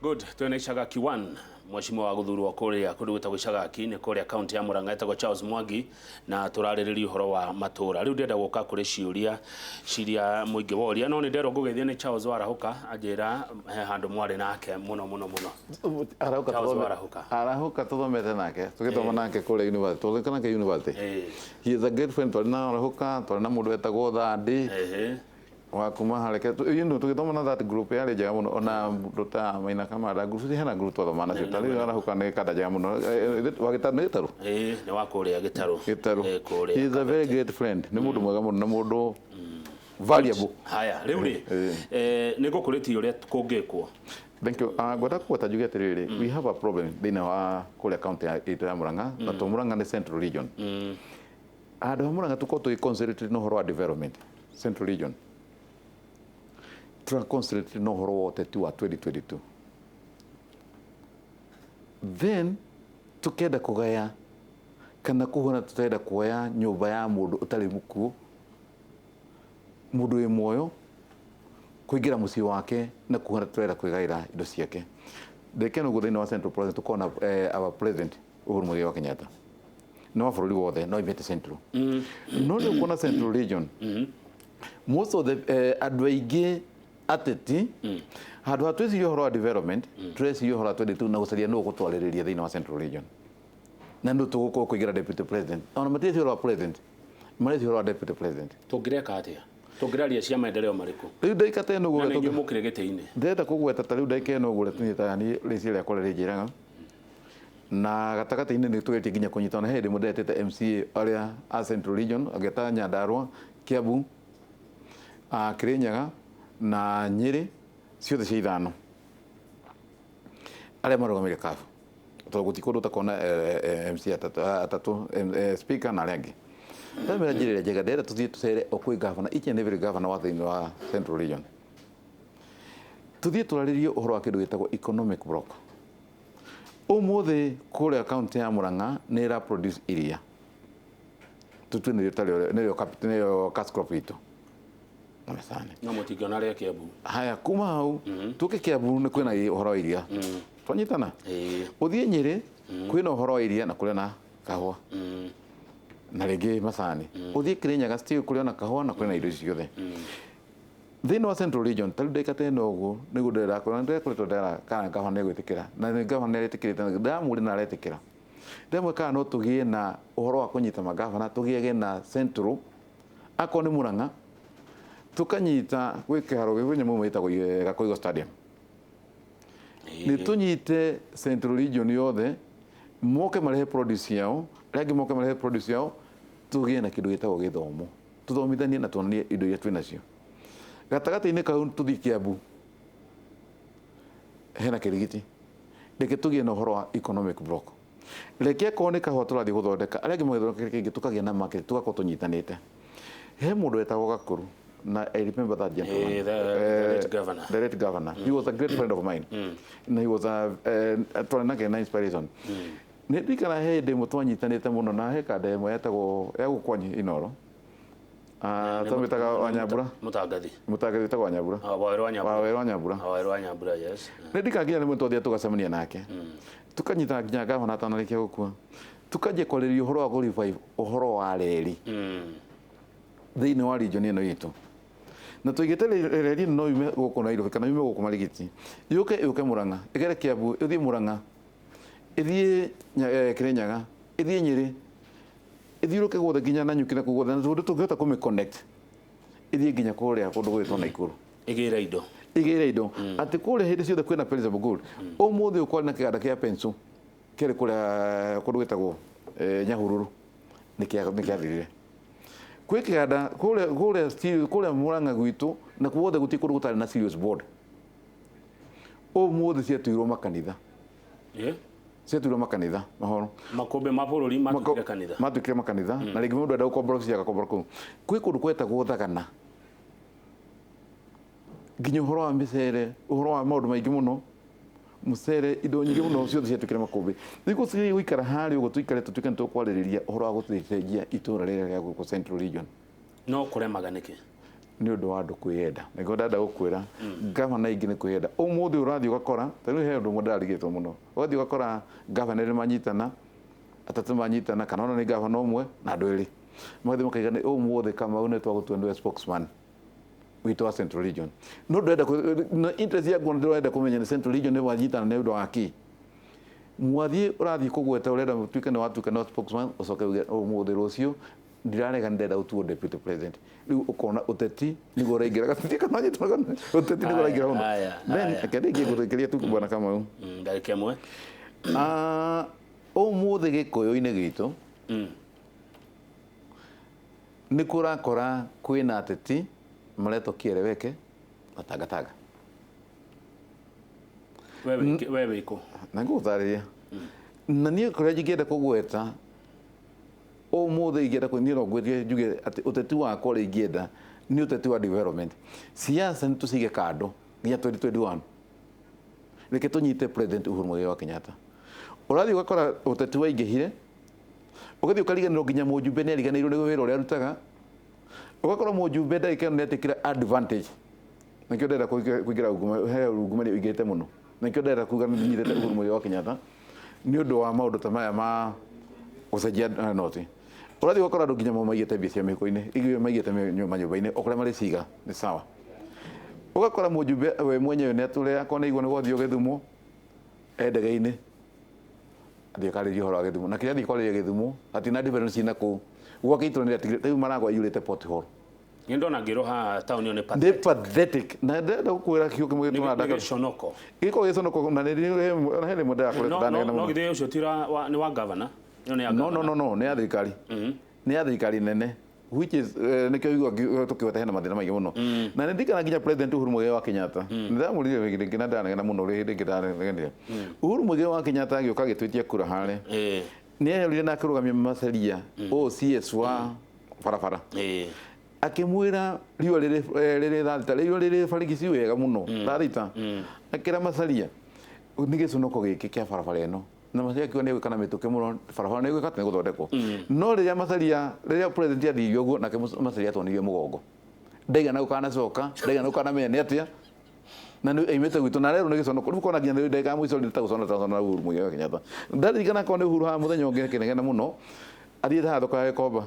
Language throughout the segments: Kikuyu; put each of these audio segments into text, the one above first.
Good, twĩna Icagaki 1, mheshimiwa wa gũthurwo kũrĩa kũndũ gwĩtagwo Icagaki, nĩ kũrĩa kaunti ya Murang'a, etagwo Charles Mwangi, na tũrarĩrĩria ũhoro wa matũra. Rĩu ndĩrenda gũka kũrĩ ciũria ciria mũingĩ woria, no nĩ nderwo ngũgeithio nĩ Charles Warahũka, anjĩra he handũ mwarĩ nake mũno mũno mũno. Arahũka. Charles Tũthome- Warahũka. Arahũka tũthomete nake, tũgĩthoma nake kũrĩa university, tũgĩka nake university. He is a great friend. Twarĩ na Arahũka, twarĩ na mũndũ wetagwo Thandi wa kuma hareke tũgĩthoma na that group yarĩ njega mũno, ona mũndũ ta Maina Kamanda group, hena group twathoma nacio. Ta rĩu Arahũka nĩ kanda njega mũno. Wa Gĩtarũ, nĩ Gĩtarũ. Ĩĩ, nĩ wa kũrĩa Gĩtarũ. Gĩtarũ. Ĩĩ, kũrĩa He is a very great friend, nĩ mũndũ mwega mũno na mũndũ valuable. Haya, rĩu rĩ, nĩ ngũkũrĩtie ũrĩa kũngĩkwo. Thank you. Ngwenda kũgweta njuge atĩrĩrĩ, we have a problem thĩinĩ wa kũrĩa county itũ ya Murang'a, na to Murang'a, nĩ Central Region. Handũ ha Murang'a tũkorwo tũgĩ concentrate na ũhoro wa development, Central Region tũra concentrate na ũhoro wa ũteti wa 2022, then tukenda kũgaya kana kũhona, tũrenda kuoya nyũmba ya mũndũ ũtarĩ mũkuũ, mũndũ wĩ muoyo, kũingĩra mũciĩ wake na kuona tũrenda kwĩgaĩra indo ciake. Ndeke ũguo thĩinĩ wa Central Province tũkona our president Uhuru Muigai wa Kenyatta nĩ wa bũrũri wothe, no oimĩte Central. No nĩ ũkuona Central Region, most of the andũ aingĩ ateti, handũ ha twĩcirie ũhoro wa development, tũreciria ũhoro wa 22 na gũcaria nũ ũgũtwarĩrĩria thĩinĩ wa Central Region na nũ tũgũkorwo kũingĩra deputy president. Ona matireciria ũhoro wa president, mareciria ũhoro wa deputy president. Tũngĩreka atĩa? Tũngĩraria cia maendeleo marĩkũ? Rĩu ndagĩka ta ĩno ũguo Na nĩ inyuĩ mũkĩrĩ gĩtĩ-inĩ. Ndĩrenda kũgweta ta rĩu ndagĩka ĩno ũguo tũnyitaga niĩ rĩciria rĩakwa rĩrĩa rĩnjĩraga na gatagatĩ-inĩ nĩ tũgeretie nginya kũnyita, ona he hĩndĩ ĩmwe ndetĩte MCA arĩa a Central Region, ageta Nyandarua, Kiambu, Kirinyaga na Nyĩrĩ, ciothe cia ithano arĩa marũgamĩire CAF, tondũ gũtirĩ kũndũ ũtakona MCA atatũ, speaker na arĩa angĩ. Ndamera njĩra ĩrĩa njega, ndĩrenda tũthiĩ tũcere o kwĩ governor, each and every governor wa thĩinĩ wa Central Region, tũthiĩ twarĩrie ũhoro wa kĩndũ gĩtagwo economic block. Ũmũthĩ kũrĩa kaunti ya Murang'a nĩ ĩra produce iria, tũtue nĩrĩo tarĩo nĩrĩo cash crop itũ na macani. No mũtingĩona rĩa Kiambu. Haya, kuma hau tũke Kiambu, nĩ kwĩna ũhoro wa iria, twanyitana. Ũthiĩ Nyĩrĩ, kwĩna ũhoro wa iria na kũrĩa na kahũa na rĩngĩ macani. Ũthiĩ Kĩrĩnyaga, still kũrĩ ona kahũa na kũrĩ na indo ici ciothe thĩinĩ wa Central Region. Ta rĩu ndagĩka ta ĩno ũguo nĩguo ndĩrenda ndĩrakoretwo ndĩrera kana gavana nĩ egwĩtĩkĩra, na nĩ gavana nĩ aretĩkĩrĩte, ndĩramũria na aretĩkĩra. Ndĩramwĩra kana no tũgĩe na ũhoro wa kũnyita magavana, tũgĩage na Central, akorwo nĩ Murang'a tũkanyita gwĩ kĩharo gwĩ nyamũ ĩmwe ĩtagwo Gakoigo Stadium, nĩ tũnyite Central Region yothe, moke marehe produce ciao, arĩa angĩ moke marehe produce ciao, tũgĩe na kĩndũ gĩtagwo gĩthomo, tũthomithanie na tuonanie indo iria twĩ nacio. Gatagatĩ-inĩ kau tũthiĩ Kiambu, hena kĩrigiti, reke tũgĩe na ũhoro wa economic block, reke akorwo nĩ kahũa tũrathiĩ gũthondeka, arĩa angĩ magĩthondeka kĩngĩ, tũkagĩa na market, tũgakorwo tũnyitanĩte. He mũndũ wetagwo Gakũrũ, na I remember that gentleman. The late governor. The late governor. He was a great friend of mine na he was a twarĩ nake na inspiration. Nĩ ndirikana he hĩndĩ ĩmwe twanyitanĩte mũno na he kanda ĩmwe yetagwo ya gũkũ kwanyu Inoro. Twamĩtaga Wanyambura. Mũtangathi. Mũtangathi wĩtagwo Wanyambura. Ah, Wawerũ wa Nyambura. Wawerũ wa Nyambura. Ah, Wawerũ wa Nyambura, yes. Nĩ ndikana nginya rĩmwe twathiaga tũgacemania nake, tukanyita nginya gavana atanarĩkia gũkua, tukanjia kwarĩrĩria ũhoro wa kũ revive ũhoro wa reri thĩinĩ wa region ĩno itũ, na tũigĩte reri ĩno no yume gũkũ Nairobi kana yume gũkũ Marigiti, yũke yũke Murang'a, ĩgere Kiambu, ĩthiĩ Murang'a, ĩthiĩ Kirinyaga, ĩthiĩ Nyĩrĩ, ĩthiũrũke guothe nginya Nanyuki na kũu guothe, na tondũ tũngĩhota kũmĩ connect ĩthiĩ nginya kũrĩa kũndũ gwĩtwo Naikuru. Ĩgĩre indo. Igĩre indo, atĩ kũrĩa hĩndĩ ciothe kwĩna perishable good. Ũmũthĩ ũyũ kwarĩ na kĩganda kĩa pencil kĩarĩ kũrĩa kũndũ gwĩtagwo Nyahururu, nĩ kĩathirire. Kwĩ kĩganda kũrĩa still kũrĩa Murang'a gwitũ na guothe, gũtirĩ kũndũ gũtarĩ na serious board. Ũmũthĩ ciatuirwo makanitha. Ciatuirwo makanitha mahoro. Makũmbĩ ma bũrũri matuĩkire kanitha. Matuĩkire makanitha, na rĩngĩ mũndũ enda gũkombora obici agakombora kũu. Kwĩ kũndũ gwetagwo Thagana, nginya ũhoro wa mĩcere, ũhoro wa maũndũ maingĩ mũno, mũcere, indo nyingĩ mũno, ciothe ciatuĩkire makũmbĩ. Rĩu gũtigĩ gũikara harĩa ũguo, tũikare tũtuĩke nĩ tũkwarĩrĩria ũhoro wa gũcenjia itũra rĩrĩa rĩa gũkũ Central Region. No kũremaga nĩkĩ? Nĩ ũndũ wa andũ kwĩyenda. Nĩguo ndenda gũkwĩra, gavana aingĩ nĩ kwĩyenda. Ũmũthĩ ũrathiĩ ũgakora, ta rĩu he ũndũ ũmwe ndĩrarigĩtwo mũno, ũgathiĩ ũgakora gavana erĩ manyitana, atatũ manyitana, kana ona nĩ gavana ũmwe na andũ erĩ, magathiĩ makaiga nĩ ũmũthĩ Kamau nĩ twagũtua nĩwe spokesman witũ wa Central Region. No ndĩrenda na interest yakwa, ndĩrenda kũmenya nĩ Central Region nĩ wanyitana nĩ ũndũ wa kĩ. Mwathiĩ ũrathiĩ kũgweta ũrenda ũtuĩke nĩ watuĩka nĩ spokesman, ũcoke uge ũmũthĩ rũciũ ndirarega, nĩ ndĩrenda ũtuo deputy president. Rĩu ũkona ũteti nĩguo ũraingĩra gatuti kana nyitana, ũteti nĩguo ũraingĩra mũno. Aya, Then aya. reke rĩngĩ ngũrĩkĩria tu, bwana Kamau. Ndagĩka ĩmwe. Ah, ũmũthĩ gĩkũyũ-inĩ gitũ nĩ kũrakora kwĩna ateti maretwo kĩereweke na tangatanga. We wĩkũ? Na ngũgũtarĩria na niĩ kũrĩa ingĩenda kũgweta ũmũthĩ, ingĩenda niĩ no ngwĩtie njuge atĩ ũteti wakwa ũrĩa ingĩenda nĩ ũteti wa development. Siasa nĩ tũcige kando nginya 2021. Reke tũnyite President Uhuru Muigai wa Kenyatta. Ũrathiĩ ũgakora ũteti waingĩhire, ũgathiĩ ũkariganĩrwo nginya mũjumbe nĩ ariganĩirwo nĩ wĩra ũrĩa arutaga. Ũgakora mũjumbe ndagĩka ĩno nĩ etĩkĩra advantage. Nĩkĩo ndĩrenda kũingĩra he ungumania ũingĩrĩte mũno. Nĩkĩo ndĩrenda kuga nĩ nyitĩte Uhuru Muigai wa Kenyatta nĩ ũndũ wa maũndũ ta maya ma gũcenjia noti. Ũrathiĩ ũgakora andũ nginya maigĩte mbia cia mĩhuko-inĩ, ingĩ maigĩte manyũmba-inĩ, o kũrĩa marĩciga nĩ sawa. Ũgakora mũjumbe we mwenyewe nĩ atũre akorwo nĩ aigua nĩ gwathiĩ Gĩthumo, e ndege-inĩ athiĩ akarĩria ũhoro wa Gĩthumo, na kĩrĩa athiĩ kwarĩria Gĩthumo hatirĩ na development cina kũu gwake itũra nĩ rĩatigire rĩu maragwa iyũrĩte pothole. Nĩ ndona ngĩrwo haha taũni ĩyo nĩ nĩ pathetic. Pathetic, na ndĩrenda gũkwĩra kiugo kĩmwe Nĩ gĩtũmaga nĩ ndakare. gĩconoko. Gĩkoragwo gĩconoko na nĩ he rĩmwe ndĩrakoretwo No ndanegena no mũno. Githĩ ũcio ti nĩ wa governor? Ĩyo nĩ ya No, governor. no, no, no, nĩ ya thirikari, nĩ ya thirikari nene, which is nĩkĩo igua tũkĩgweta hena mathĩna maingĩ mũno. Na nĩ ndirikana nginya President Uhuru Muigai wa Kenyatta, nĩ ndamũrire hĩndĩ ĩngĩ na ndanegena mũno hĩndĩ ĩngĩ ndanegenire. Uhuru Muigai wa Kenyatta agĩũka agĩtwĩtia kura harĩa, nĩ erorire na akĩrũgamia Macharia, OCS wa barabara, akĩmwĩra riũa rĩrĩ rĩrĩ 3:00, riũa rĩrĩ barigici wega mũno 6:00, akĩra Macharia nĩ gĩconoko gĩkĩ kĩa barabara ĩno, na Macharia akiuga nĩ egwĩka na mĩtũkĩ mũno, barabara nĩ egwĩka atĩ nĩ gũthondekwo. No rĩrĩa Macharia, rĩrĩa president athiire ũguo nake Macharia atonirie mũgongo, ndaigana gũkanacoka, ndaigana gũkanamenya nĩ atĩa na nĩ aimĩte gwitũ na rero nĩ gĩconoko. Rĩu kona nginya ndagĩka ya mũico nĩ ta gũcona tacona Uhuru Muigai wa Kenyatta. Ndaririkana korwo nĩ Uhuru haha mũthenya ũngĩ akĩnegena mũno, athiĩte haha thoko ya Gĩkomba,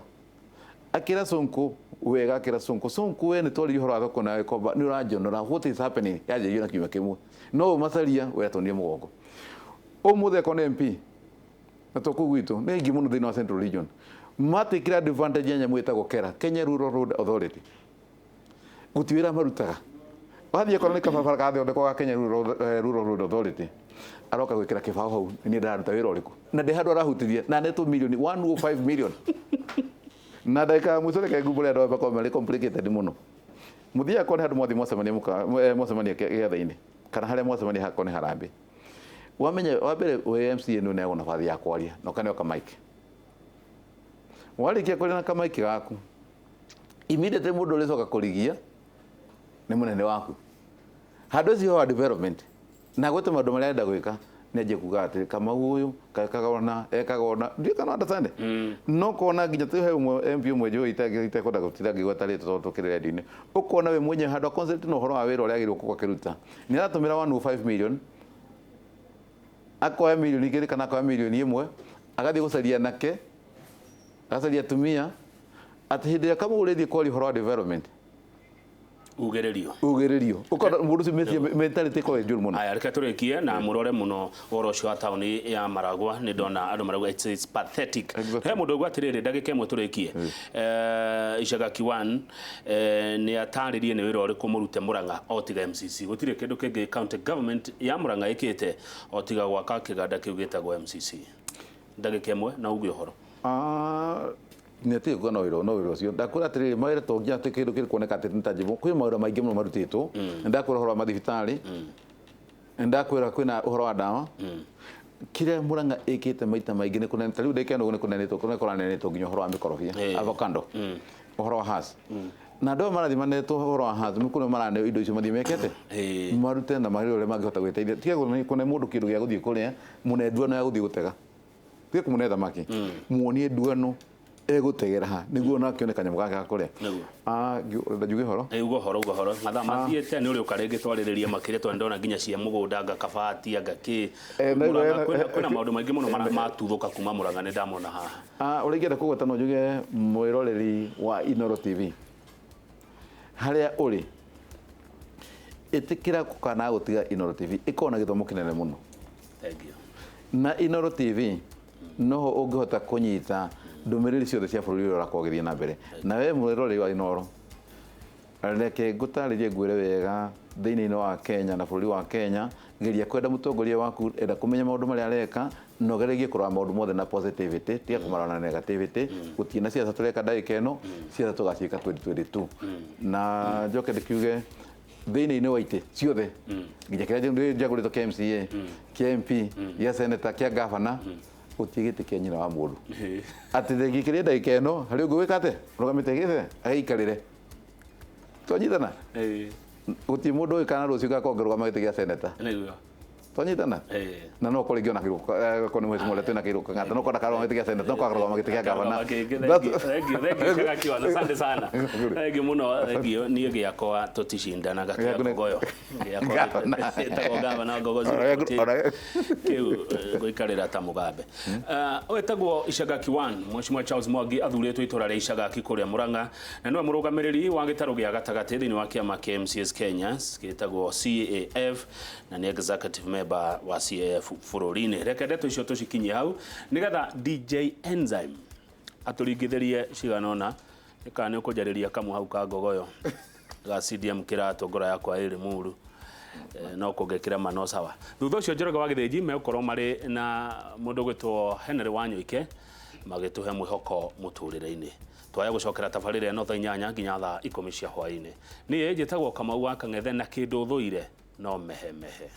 akĩra Sonko wega, akĩra Sonko, "Sonko, we nĩ twaririe ũhoro wa thoko na Gĩkomba, nĩ ũranjonora. What is happening?" Yanjĩrĩirio na kiumia kĩmwe, no ũyũ Macharia we atonire mũgongo. Ũmũthĩ akorwo nĩ MP na to kũu gwitũ, nĩ aingĩ mũno thĩinĩ wa Central Region matĩkĩra advantage ya nyamũ ĩtagwo KERA, Kenya Rural Road Authority. Gũti wĩra marutaga. Wathiĩ okorwo nĩ kabarabara kathondekwo ga Kenya Rural Road Authority, aroka gwĩkĩra kĩbaũ hau, niĩ ndĩraruta wĩra ũrĩkũ? Na ndĩ handũ arahutirie na netwo milioni 105 million. Na ndagĩka ya mũico reke ngumbũre, andũ aya makoragwo marĩ complicated mũno. Mũthiaga korwo nĩ handũ mwathiĩ mwacemania mwacemania gĩathĩ-inĩ kana harĩa mwacemania hakorwo nĩ harambĩ, wamenya wa mbere we MCA nĩ ũneagwo nabathi ya kwaria na ũkaneo kamaik. Warĩkia kwaria na kamaik gaku, immediately mũndũ ũrĩcoka kũrigia nĩ mũnene waku handũ ũcio wa development na gwĩte maũndũ marĩa arenda gwĩka, nĩ anjie kuga atĩ Kamau ũyũ ekaga ona ekaga ona ndiũ kana understand. No kona nginya tu he ũmwe MP ũmwe njũĩ itekwenda gũtinda ngĩgweta rĩtwa tondũ tũkĩrĩ redio-inĩ, ũkona we mwenyewe handũ a concentrate na ũhoro wa wĩra ũrĩa agĩrĩirwo gũkorwo akĩruta, nĩ aratũmĩra 105 million, akoya 2 milioni kana akoya 1 milioni agathiĩ gũcaria anake, agacaria atumia, atĩ hĩndĩ ĩrĩa Kamau ũrĩthiĩ kwaria ũhoro wa development Ugĩrĩrio. Ugĩrĩrio. Ũkona mũndũ ũcio mentality ĩkorwo ĩ njũru mũno. Aya, reke tũrĩkie na mũrore mũno ũhoro ũcio wa taũni ya Maragwa. Nĩ ndona andũ marauga it's pathetic. Exactly. He mũndũ ũguo atĩrĩrĩ, ndagĩka ĩmwe tũrĩkie. Icagaki 1 nĩ atarĩrie nĩ wĩra ũrĩkũ mũrute Murang'a o tiga MCC. Gũtirĩ kĩndũ kĩngĩ county government ya Murang'a ĩkĩte o tiga gwaka kĩganda kĩu gĩtagwo MCC. Ndagĩka ĩmwe na uge ũhoro. Ah, nĩ atige kuga no wĩra, no wĩra ũcio ndakwĩra atĩrĩrĩ, mawĩra to nginya atĩ kĩndũ kĩrĩ kuoneka atĩ nĩ tangible. Kwĩ mawĩra maingĩ mũno marutĩtwo. Nĩ ndakwĩra ũhoro wa mathibitarĩ, nĩ ndakwĩra kwĩna ũhoro wa ndawa. Kĩrĩa Murang'a ĩkĩte maita maingĩ nĩ kũnene, ta rĩu ndagĩka ĩno nĩ kũnenetwo, kũrĩa kũranenetwo nginya ũhoro wa mĩkorobia, avocado, ũhoro wa hass, na andũ aya marathiĩ manetwo ũhoro wa hass nĩ kũrĩa maraneo indo icio mathiĩ mekete marute na marĩ ũrĩa mangĩhota gwĩteithia. Tiga kũne mũndũ kĩndũ gĩa gũthiĩ kũrĩa, mũne nduano ya gũthiĩ gũtega, tiga kũmũne thamaki, muonie nduano. Egũtegera ha nĩguo nake one kanyamũ gake ga kũrĩa. Nĩguo. Ah, ũrenda njuge ũhoro? Ĩ, uga ũhoro, uga ũhoro, mathaa mathiĩte nĩ ũrĩũka rĩngĩ twarĩrĩria makĩria, tondũ ndona nginya cia mũgũnda anga kabati anga kĩ. Mũrang'a, kwĩna maũndũ maingĩ mũno matuthũka kuma Mũrang'a, nĩ ndamona haha. Ah, ũrĩa ingĩenda kũgweta no njuge mwĩroreri wa Inooro TV harĩa ũrĩ, ĩtĩkĩra kana gũtiga Inooro TV ĩkoragwo na gĩthomo kĩnene mũno. Thank you. Na Inooro TV noho ũngĩhota kũnyita ndũmĩrĩri ciothe cia bũrũri ũrĩa ũrakorwo ũgĩthiĩ na mbere. Na we mwĩroreri wa Inooro, reke ngũtarĩrie ngwĩre wega thĩinĩ wa Kenya na bũrũri wa Kenya, geria kwenda mũtongoria waku, enda kũmenya maũndũ marĩa areka, na ũgeregie kũrora maũndũ mothe na positivity, tiga kũmarora na negativity. Gũtirĩ na siasa tũreka ndagĩka ĩno, siasa tũgaciĩka 2022. Na njoke ndĩkiuge thĩinĩ-inĩ wa itĩ ciothe, nginya kĩrĩa njagũrĩtwo kĩa MCA, kĩa MP, gĩa senator, kĩa governor, gũtirĩ gĩtĩ kĩa nyina wa mũndũ. Atĩ ndĩngĩkĩria ndagĩka ĩno, harĩ ũngĩ gwĩka atĩa? Rũgamĩte gĩtĩ, agĩikarĩre. Twanyitana? Gũtirĩ mũndũ ũĩ kana rũciũ gakorwo ngĩrũgama gĩtĩ gĩa senator. Nĩguo. Twanyitana? Na no korwo ingĩona kĩrũka, korwo nĩ mheshimiwa ũrĩa twĩna kĩrũka ng'ata, no korwo ndakarũgama gĩtĩ gĩa senator, no korwo akarũgama gĩtĩ kĩa governor. Thank you, thank you, Chagaki wana, asante sana. Thank you mũno, thank you. Niĩ gĩakwa tũticindanaga kĩa Gĩaku nĩ- Ngogoyo. Gĩakwa Governor. gĩtagwo governor Ngogo Ona gĩaku- zero ona gĩaku- kĩu gũikarĩra ta mũgambe. Wĩtagwo Icagaki 1, Mheshimiwa Charles Mwangi athurĩtwo itũra rĩa Icagaki kũrĩa Murang'a, na nĩwe mũrũgamĩrĩri wa gĩtarũ gĩa gatagatĩ thĩinĩ wa kĩama kĩa MCS Kenya gĩtagwo CAF, na nĩ executive member wa CAF bũrũri-inĩ. Reke ndeto icio tũcikinyie hau nĩgetha DJ Enzyme atũringithĩrie cigana ũna, nĩ kana nĩ ũkũnjarĩria kamwe hau ka Ngogoyo ga CDM kĩratũ ngoro yakwa ĩrĩ mũru. No kũngĩkĩrema no sawa. Thutha ũcio Njoroge wa Gĩthĩnji megũkorwo marĩ na mũndũ ũgwĩtwo Henry Wanyoike magĩtũhe mwĩhoko mũtũrĩre-inĩ. Twaya gũcokera tabarĩra ĩno thaa 8 nginya thaa 10 cia hwaĩ-inĩ. Niĩ njĩtagwo Kamau wa Kang'ethe na kĩndũ thũire no mehemehe.